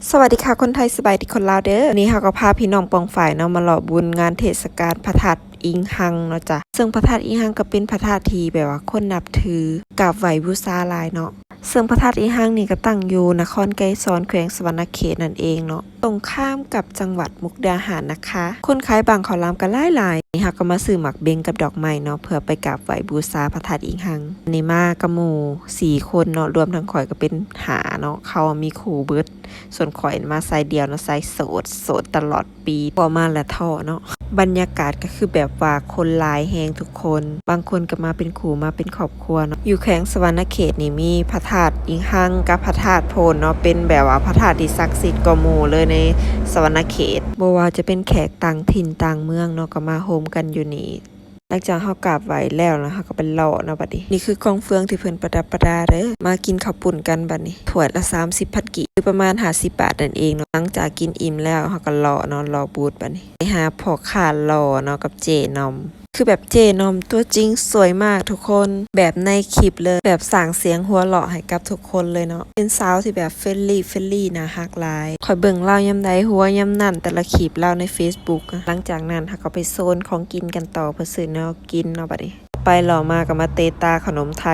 ສະຫວັດດີຄ່ະຄົນໄທ ສະບາຍດີຄົນລາວເດີ. ມື້ນີ້ເຮົາກໍພາພີ່ນ້ອງປ້ອງຝ້າຍເນາະ ມາເລາະບຸນງານເທດສະການພະທາດອິງຮັງເນາະຈ້ະ. ເຊິ່ງພະທາດອິງຮັງກໍເປັນພະທາດທີ່ແບບວ່າຄົນນັບຖືກາບໄຫວ້ບູຊາຫຼາຍເນາະ. ເຊິ່ງພະທາດອິງຮັງນີ້ກໍຕັ້ງຢູ່ນະຄອນໄກສອນ ແຂວງສະຫວັນນະເຂດນັ້ນເອງເນາະ, ຕົງຂ້າມກັບຈັງຫວັດມຸກດາຫານນະຄະ. ຄົນຂາຍບັ້ງເຂົ້າຫຼາມກໍຫຼາຍໆ. ນີ້ເຮົາກໍມາຊື້ໝາກເບັງກັບດອກໄມ້ເນາະ ເພື່ອໄປກາບໄຫວ້ບູຊາພະທາດອິງຮັງ. ນີ້ມາກັບໝູ່ສີ່ຄົນເນາະ, ລວມທັງຂ້ອຍກໍເປັນຫ້າເນາະ. ເຂົາມີຄູ່ເບິດ. ສ່ວນຂ້ອຍມາສາຍດຽວເນາະ, ສາຍໂສດ, ໂສດຕະຫຼອດປີ, ພໍມາແລ້ວທໍ້ເນາະ. ບັນຍາກາດກໍຄືແບບວ່າຄົນຫຼາຍແຮງທຸກຄົນ, ບາງຄົນກໍມາເປັນຄູ່, ມາເປັນຄອບຄົວເນາະ. ຢູ່ແຂວງສະຫວັນນະເຂດນີ້ມີພະທາດອິງຮັງກັບພະທາດໂພນເນາະ, ເປັນແບບວ່າພະທາດທີ່ສັກສິດກວ່າໝູ່ເລີຍໃນສະຫວັນນະເຂດ. ບໍ່ວ່າຈະເປັນແຂກຕ່າງຖິ່ນຕ່າງເມືອງເນາະ, ກໍມາໂຮມກັນຢູ່ນີ້. ຫຼັງຈາກເຮົາກາບໄຫວ້ແລ້ວນະ, ເຮົາກໍໄປເລາະເນາະບັດນີ້. ນີ້ຄືກອງເຟືອງທີ່ເພິ່ນປະດັບປະດາເດີ. ມາກິນເຂົ້າປຸ້ນກັນບັດນີ້. ຖ້ວຍລະສາມສິບພັນກີບ, ຢູ່ປະມານຫ້າສິບບາດນັ້ນເອງເນາະ. ຫຼັງຈາກກິນອີ່ມແລ້ວ, ເຮົາກໍເລາະເນາະ, ເລາະບູດບັດນີ້. ໄປຫາພໍ່ຄ້າຫຼໍ່ເນາະ ກັບເຈ້ໜອມ. ຄືແບບເຈ້ໜອມຕົວຈິງສວຍມາກທຸກຄົນ, ແບບໃນຄລິບເລີຍ, ແບບສ້າງສຽງຫົວເລາະໃຫ້ກັບທຸກຄົນເລີຍເນາະ. ເປັນສາວທີ່ແບບເຟຣນລີ ເຟຣນລີ ໜ້າຮັກຫຼາຍ. ຂ້ອຍເບິ່ງລາວຍາມໃດຫົວຍາມນັ້ນ, ແຕ່ລະຄລິບລາວໃນເຟສບຸກ. ຫຼັງຈາກນັ້ນເຮົາກໍໄປໂຊນຂອງກິນກັນຕໍ່ ເພື່ອຊື້ແນວກິນເນາະບັດນີ້. ໄປເລາະມາກໍມາເຕະຕາຂະໜົມໄທ,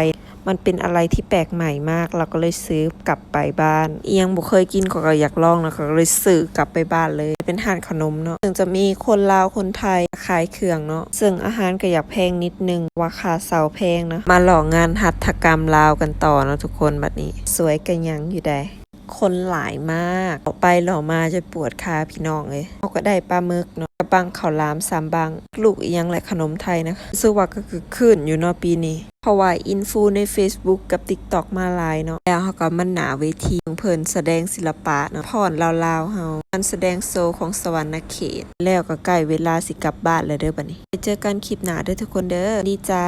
ມັນເປັນອະໄລທີ່ແປກໃໝ່ມາກ, ເຮົາກໍເລີຍຊື້ກັບໄປບ້ານ. ອີ່ຫຍັງບໍ່ເຄີຍກິນ ຂ້ອຍກໍຢາກລອງເນາະ, ຂ້ອຍກໍເລີຍຊື້ກັບໄປບ້ານເລີຍ. ເປັນຮ້ານຂະໜົມເນາະ, ເຊິ່ງຈະມີຄົນລາວຄົນໄທຂາຍເຄື່ອງເນາະ, ເຊິ່ງອາຫານກໍຢາກແພງນິດໜຶ່ງ, ວ່າຄ່າເຊົ່າແພງນະ. ມາເລາະງານຫັດຖະກຳລາວກັນຕໍ່ເນາະທຸກຄົນ. ບັດນີ້ສວຍກະຍັງຢູ່ໃດ. ຄົນຫຼາຍມາກ, ເລາະໄປເລາະມາຈົນປວດຂາພີ່ນ້ອງເອີຍ. ເຮົາກໍໄດ້ປາໝຶກເນາະ ກັບບັ້ງເຂົ້າຫຼາມສາມບັ້ງ, ລູກອີ່ຫຍັງແຫຼະຂະໜົມໄທນະ. ຮູ້ສຶກວ່າກໍຄຶກຄື້ນຢູ່ເນາະປີນີ້, ເພາະວ່າອິນຟູໃນເຟສບຸກກັບຕິກຕັອກມາຫຼາຍເນາະ. ແລ້ວເຮົາກໍມາໜ້າເວທີເບິ່ງເພິ່ນສະແດງສິລະປະເນາະ, ຟ້ອນລາວໆເຮົາ, ການສະແດງໂຊຂອງສະຫວັນນະເຂດ. ແລ້ວກໍໃກ້ເວລາຊິກັບບ້ານແລ້ວເດີບັດນີ້. ໄປເຈີກັນຄລິບໜ້າເດີທຸກຄົນເດີ. ດີຈ້າ.